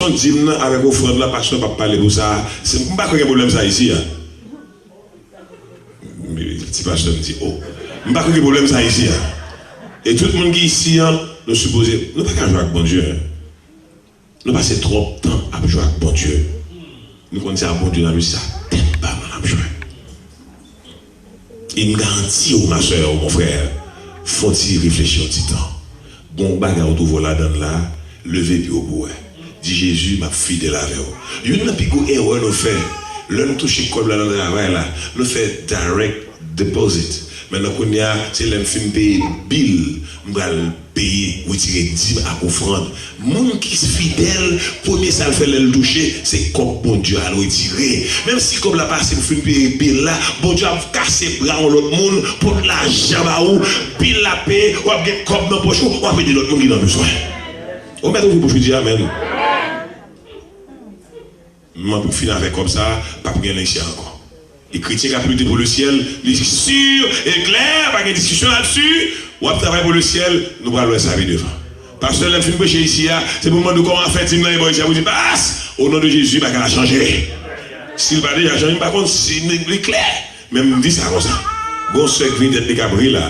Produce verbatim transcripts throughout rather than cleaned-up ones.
kesyon dim nan avèk ofrann lan, pastè p ap pale pou sa. Se, m pa kwè gen pwoblèm sa isi a. Ti pastè m di, o, m pa kwè gen pwoblèm sa isi a. E tout moun ki isi an, nou sipoze, nou pa ka jwe ak Bondye. Nou pase twòp tan ap jwe ak Bondye. Nou konn se a Bondye n ap jwe, se a tèt pa nou n ap jwe. E m garanti w, ma sè, ou mon frè, fè w ti reflechi yon ti tan. Gon bagay ou twouve w ladan l la, leve pye w pou wè. Di, Jezi, m ap fidèl avè w. Youn nan pi gwo erè nou fè, lè nou touche kòb la nan travay la, nou fè direct deposit. Mentnan kounye a, se lè m fin peye bil, m pral peye, retire dim ak ofrann. Moun ki fidèl, premye sa l fè lè l touche, se kòb Bondye a l retire. Menm si kòb la pase pou fin peye bil la, Bondye ap kase bra yon lòt moun, pot lajan ba ou, bil la peye, w ap gen kòb nan pòch ou, w ap ede lòt moun ki nan bezwen. Ou mèt ouvri bouch ou di amèn. Mwen pou fin avèk kòb sa, p ap gen nan isi a ankò. E kretyen k ap lite pou lesyèl, li si e klè, pa gen diskisyon ladsi, w ap travay pou lesyèl, nou pral wè sa pi devan. Pastè, lè m fin preche isi a, se pou m mande w kòman afè dim nan ye bò isi a, pou di, Pas, o non de Jezi, bagay la chanje. Si l pa deja chanje, m pa konn si li, li klè. Men m di sa konsa. Gon sè k vini tèt li k ap ri la.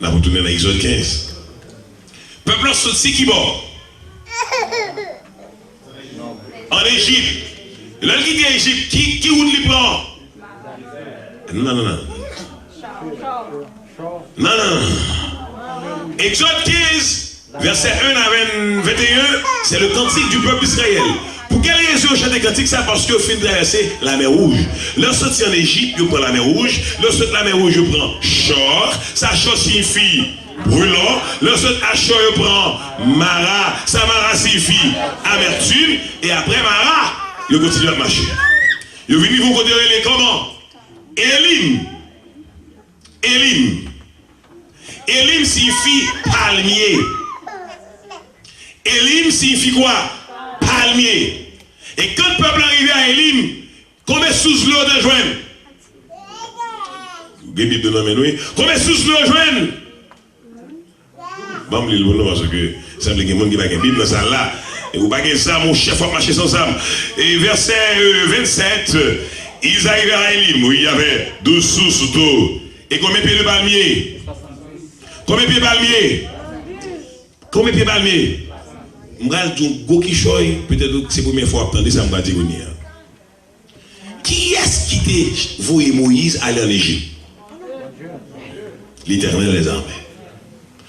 N ap retounen nan Egzòd kenz. Pèp la soti ki bò? Ann Ejip. Lè l kite Ejip, ki, ki wout li pran? Non, non, non. Non, non, non. Egzòd kenz, vèsè en a ven, venteyen, c'est le cantique du peuple d'Israël. Pou kèl rezon yo chante kantik sa? Paske yo fin travèse Lamè Wouj. Lè yo soti ann Ejip, yo pran Lamè Wouj. Lè yo sot Lamè Wouj, yo pran Chò. Sa Chò siyifi? Brûlant. Lè yo sot a Chò, yo pran Mara. Sa Mara siyifi? Amètim. E apre Mara, yo kontinye ap mache. Yo vin rive yon kote yo rele kòman? Elim. Elim. Elim siyifi palmye. Elim siyifi kwa? Palmye. E kan pèp la rive a Elim, konbyen sous dlo yo te jwenn? Gen Bib yo nan men nou, wi. Konbyen sous dlo yo jwenn? Ban m li l pou nou, paske sanble gen moun ki pa gen Bib nan sal la. E ou pa gen zam, ou chèf, w ap mache san zam. E vèsè, euh, vennsèt, ils arrivèrent à Élim, où il y avait douze sources d'eau. E konbyen pye de palmye? Konbyen pye palmye? Konbyen pye palmye? M pral di w gwo kichòy, petèt se premyè fwa w ap tande sa m pral di kounye a. Kiyès ki te voye Moyiz ale ann Ejip? Letènèl dèzame.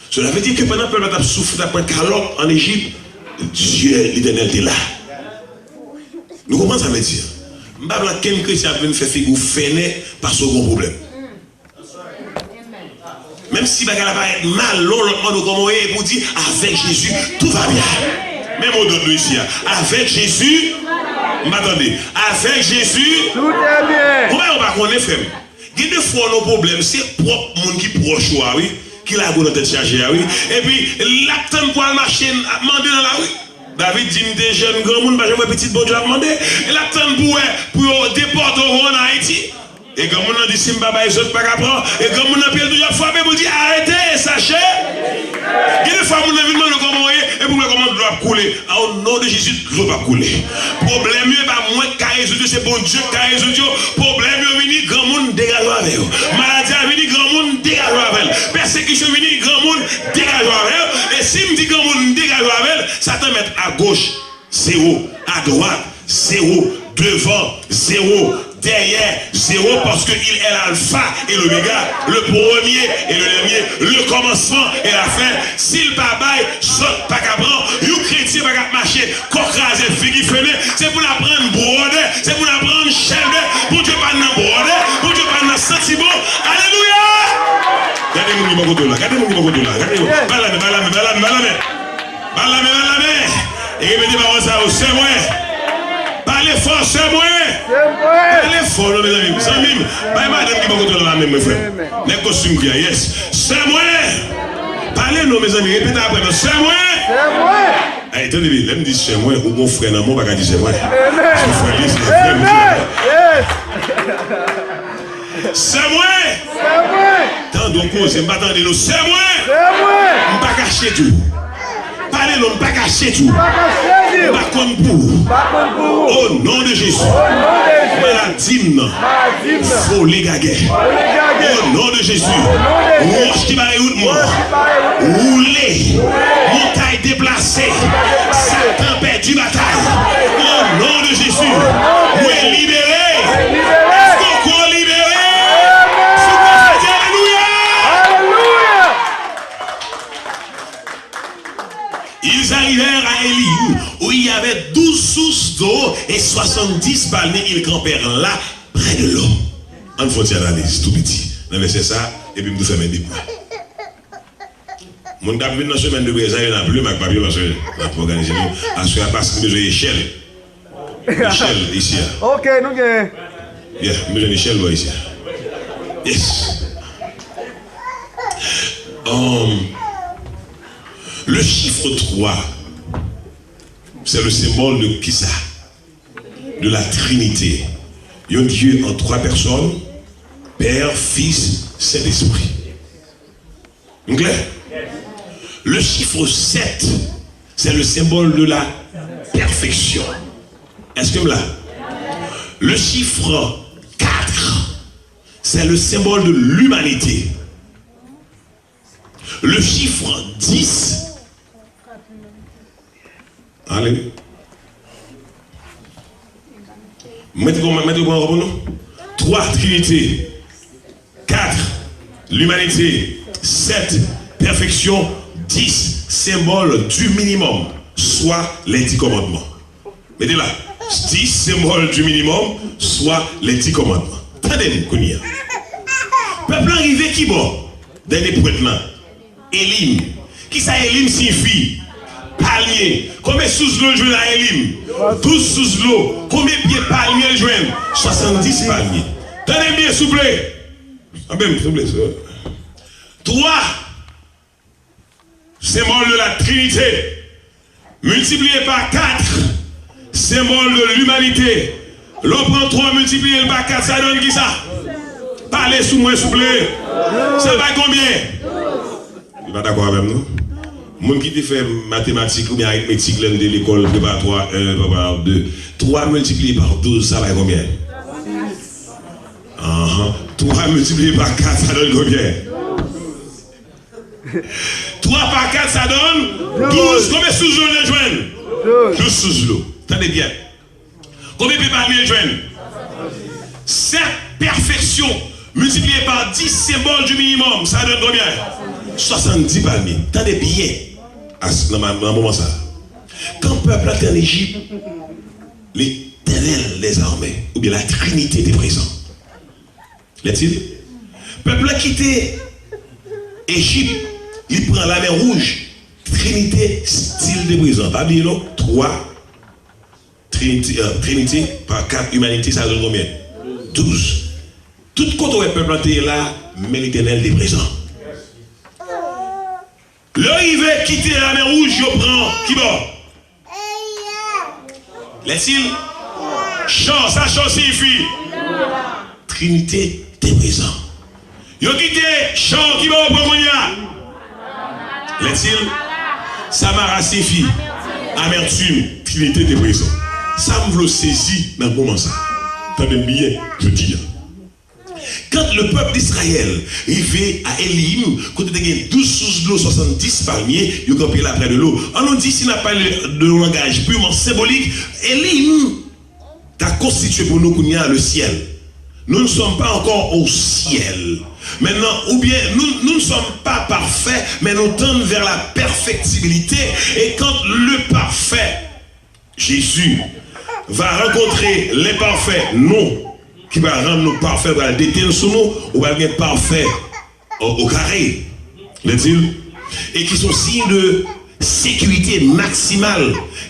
Cela veut dire que pandan pèp la t ap soufri, t ap pran kalòt ann Ejip, Dye Letènèl te la. Nou konprann sa m vle di a? M pa vle ankenn kretyen ap vin fè figi w fennen paske w gen yon pwoblèm. Menm si bagay la parèt mal, lè yon lòt mande w kòman w ye, epi w di, Avec Jésus, tout va bien. Men mo dòd nou isi a. Avec Jésus, m pa tande. Avec Jésus, tout est bien. Ou pa konnen, frè m. Gen de fwa w nan pwoblèm, se pwòp moun ki pwòch ou a, wi, ki lage w nan tèt chaje a, wi. Epi, l ap tann pou al mache, ap mande nan lari. David di, M te jèn granmoun, m pa janm wè pitit Bondye ap mande. E l ap tann pou wè, pou yo depòte w ann Ayiti. E granmoun nan di, Si m pa bay zòd, pa ka pran. E granmoun nan pye l toujou ap frape pou l di, Arete, sache. Gen de fwa, moun nan vin mande w kòman w ye, epi w wè kòman dlo ap koule. A, o non de Jezi, dlo p ap koule. Pwoblèm yo, e pa mwen k ka rezoud yo, se Bondye k ka rezoud yo. Pwoblèm yo vini, granmoun, degaje w avè yo. Maladi a vini, granmoun, degaje w avè l. Pèsekisyon vini, granmoun, degaje w avè l. E si m di granmoun, degaje w avè l, Satan mèt agoch, zewo, adwat, zewo, devan, zewo, dèyè, zewo, paske il est l'alpha et l'oméga, le premier et le dernier, le commencement et la fin. Si l pa bay, zòt pa ka pran. Yon kretyen pa ka ap mache kò kraze, figi fennen. Se pou n aprann bwòdè, se pou n aprann chèlbè. Bondye pa nan bwòdè, Bondye pa nan santi bon. Alelouya! Gade moun ki bò kote w la, gade moun ki bò kote w la, gade yo. Ba l lamen, ba l lamen, ba l lamen, ba l lamen. Ba l lamen, ba l lamen. E repete pawòl sa yo, sè mwen. Pale fò, sè mwen. Pale fò, non, mezanmi. Zanmi m, bay madanm ki bò kote w la lamen, mwen, frè m. Nèg kostim gri a, yes. Sè mwen. Pale non, mezanmi, repete apre mwen. Sè mwen. Ey, tande byen, lè m di sè mwen, ou gon frè nan men w, ou pa ka di sè mwen. Se frè li, se frè m, se frè. Sè mwen. Tande. Bon koze, m pa tande nou. Sè mwen! Sè mwen! M pa kache di w. Pale non, m pa kache di w. M pa kache di w. M pa konn pou ou. M pa konn pou ou. O non de Jezi. O non de Jezi. Maladi m nan. Maladi m nan. Vole gagè. Vole gagè. O non de Jezi. O non de Jezi. Wòch ki bare wout mwen. Wòch ki bare wout mwen. Woule. Woule. Montay deplase. Montay deplase. Satan pèdi batay. O non de Jezi. O non de Jezi. Mwen libere. Mwen libere. Èske w libere? Amen. Si w ka di alelouya. Alelouya. Ils arrivèrent à Élim, où il y avait douze sources d'eau et soixante-dix palmiers. Ils campèrent là, près de l'eau. Ann fè yon ti analiz tou piti nan vèsè sa, epi m tou fèmen de pwen. Moun k ap vin nan semèn de prèzan yo nan plim ak papye paske n ap òganize nou. Aswè a, paske m bezwen echèl. Echèl isi a. Ok, nou gen. Yeah, m bezwen echèl bò isi a. Yes. Um, le chiffre trois, c'est le symbole de qui ça? De la Trinité. Un Dieu en trois personnes, Père, Fils, Saint-Esprit. M klè? Le chiffre sept, c'est le symbole de la perfection. Est-ce que là? Le chiffre quatre, c'est le symbole de l'humanité. Le chiffre dix, allez. Mete kòman, mete kòman pou nou. Trois, Trinité. Quatre, l'humanité. Sept, perfection. Dix, symbole du minimum, soit les dix commandements. Mete la. Dix, symbole du minimum, soit les dix commandements. Tande m kounye a. Pèp lan rive ki bò? Dènye pwent lan. Elim. Kisa Elim siyifi? Palmye. Konbyen sous dlo l jwenn a Elim? Douz sous dlo. Konbyen pye palmye l jwenn? Swasanndis palmye. Tande m byen, souple. Anben, souple, souple. Twa, symbole de la Trinité, multiplié par quatre, symbole de l'humanité. Lè w pran twa, miltipliye l pa kat, sa donn kisa? Pale sou mwen, souple. Sa bay konbyen? Li pa dakò avè m, non. Moun ki te fè matematik oubyen aritmetik lè n te lekòl preparatwa en, preparatwa de, twa miltipliye pa douz, sa bay konbyen? Anhan. Twa miltipliye pa kat, sa donn konbyen? Twa pa kat, sa donn douz. Konbyen sous dlo l jwenn? Douz sous dlo. Tande byen. Konbyen pye palmye l jwenn? Sèt, perfection multiplié par dix, symbole du minimum, sa donn konbyen? Swasanndis palmye. Tande byen. As-, nan, nan moman sa a. Kan pèp la te an Ejip, Letènèl dèzame, oubyen la Trinité te prezan. Lètil, pèp la kite Ejip, li pran Lamè Wouj, Trinite still te prezan. Pa bliye non, twa, Trinite, euh, Trinite pa kat, imanite, sa donn konbyen? Douz. Tout kote w wè pèp la te ye la, men Letènèl te prezan. Lè yo rive kite Lamè Wouj, yo pran ki bò? Lètil, chan, sa chan siyifi? Trinite te prezan. Yo kite chan, ki bò yo pran kounye a? Lètil, sa mara siyifi? Amètim. Trinite te prezan. Sa m vle w sezi nan moman sa. Tande m byen, jodi a. Quand le peuple d'Israël rive à Élim, kote te gen douz sous dlo, swasanndis palmye, yo kanpe la près de l'eau. An nou di, si n ap pale de yon langaj purement symbolique, Élim ta konstitye pou nou kounye a le ciel. Nous ne sommes pas encore au ciel. Maintenant, ou bien, nous, nous ne sommes pas parfaits, mais nous tendons vers la perfectibilité. Et quand le parfait Jésus va rencontrer l'imparfait, nou ki va rann nou pafè, pral detenn sou nou, ou pral gen pafè o, o kare. Lètil, e ki se yon siy de sekirite maksimal.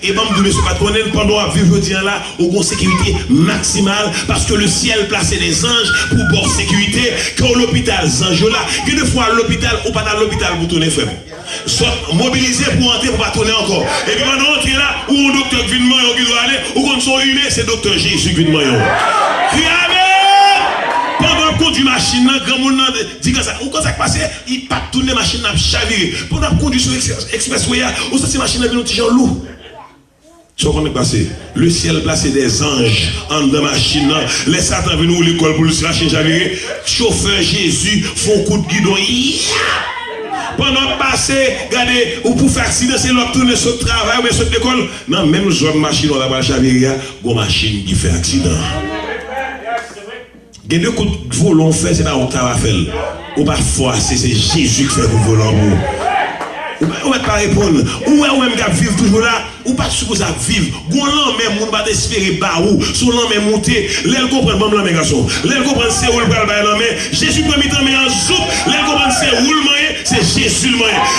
E ban m di w, mesye, w pa t konnen, pandan w ap viv jodi a la, ou gen sekirite maksimal, paske le ciel place des anges pou ba w sekirite, ke w lopital, zanj yo la. Gen de fwa, lopital, ou pa t al lopital pou tounen, frè m. Zòt mobilize pou antre, pou pa tounen ankò. Epi pandan w antre la, ou yon doktè k vin manyen w, ki dwe ale, ou konn se yon imen, se doktè Jezi k vin manyen w. Kriye amèn! Pandan Kondwi machin nan, granmoun nan di konsa, ou konn sa k pase? Li pa t tounen, machin nan ap chavire. Pandan w ap kondwi sou eksprèswe a, ou santi machin nan vin yon ti jan lou. Sa w konnen k pase? Lesyèl plase dèzanj anndan machin nan. Lè Satan vin woule kò l pou l si machin chavire, chofè Jezi fè yon kout gidon. Ya! Pandan w ap pase, gade, ou pou fè aksidan, se lè w ap tounen sot travay oubyen sot lekòl, nan menm zòn machin w la pral chavire a, gon machin ki fè aksidan. Gen de kout volan w fè, se pa ou k ta va fè l. Ou pa fò ase, se Jezi k fè kout volan pou ou. Ou mèt pa reponn. Ou wè ou menm k ap viv toujou la, ou pa t sipoze ap viv. Gon lanmen moun pa t espere ba ou, se yon lanmen moute. Lè l konprann, ban m lanmen gason. Lè l konprann se ou l pral bay lanmen, Jezi pran mitan men an, zoup. Lè l konprann se ou l manyen, se Jezi l manyen.